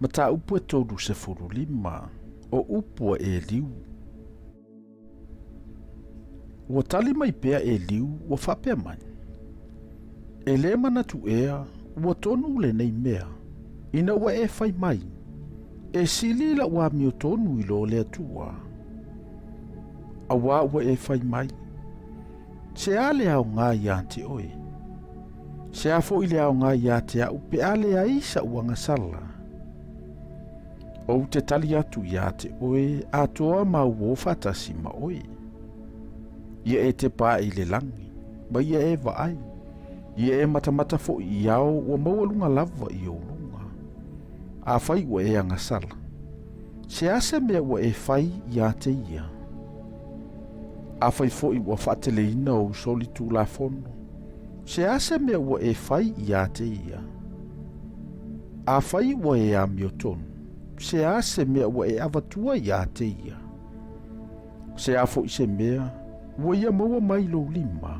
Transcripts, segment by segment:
Mataupu e 35, o upu a Eliu. Ua tali mai pea Eliu ua faapea mai, E lē manatu ea ua tonu lenei mea, ina ua e fai mai, E sili la'u amiotonu i lo le Atua. Auā ua e fai mai, Se a le aoga iā te oe? Se a foi le aoga iā te a'u pe a leai sa'u agasala? Ou te tali atu iā te oe atoa ma uō faatasi ma oe. Ia e tepa aʻe i le lagi, ma ia e vaai, ia e matamata foi i ao ua maualuga lava i ou luga. Afai ua e agasala, se a se mea ua e fai iā te ia? Afai foi ua faateleina ou solitulafono, se a se mea ua e fai iā te ia? Afai ua e amiotonu, se a se mea ua e avatua iā te ia? Se a foi se mea ua ia maua mai lou lima?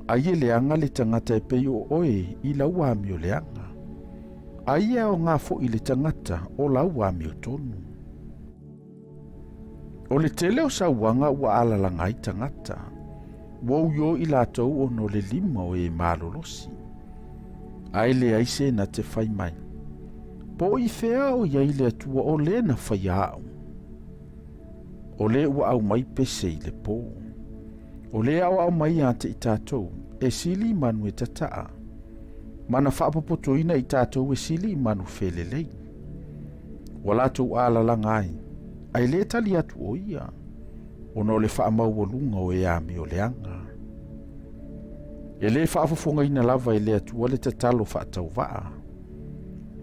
Ai e leaga le tagata e pei o oe i lau amioleaga, ai e aoga foi le tagata o lau amiotonu. O le tele o sauaga ua alalaga ai tagata, ua uiō i latou ona o le lima o e malolosi. Ae leai se na te fai mai, Po i fea o i ai le Atua o lē na faia a'u? O lē ua aumai pese i le pō. O lē aoao mai iā te i tatou, e sili i manu e tata'a, ma na faapopotoina i tatou e sili i manu felelei. Ua latou alalaga ai, ae lē tali atu o ia, ona o le faamaualuga o e amioleaga. E lē faafofogaina lava e le Atua le tatalo faatauvaa.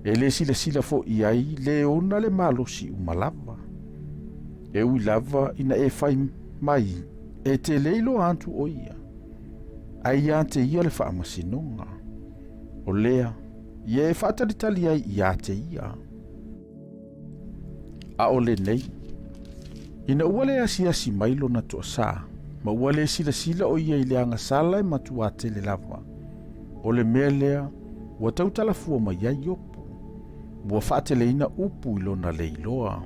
E lē silasila foi i ai le ona le malosi uma lava. E ui lava ina e fai mai e te le iloa atu o ia, ae iā te ia le faamasinoga. O lea, ia e faatalitali ai iā te ia. A o lenei, ina ua le asiasi mai lona toasā, ma ua le silasila o ia i le agasala e matuā tele lava, o le mea lea ua tautala fua mai ai Iopu, ua faateleina upu i lona le iloa.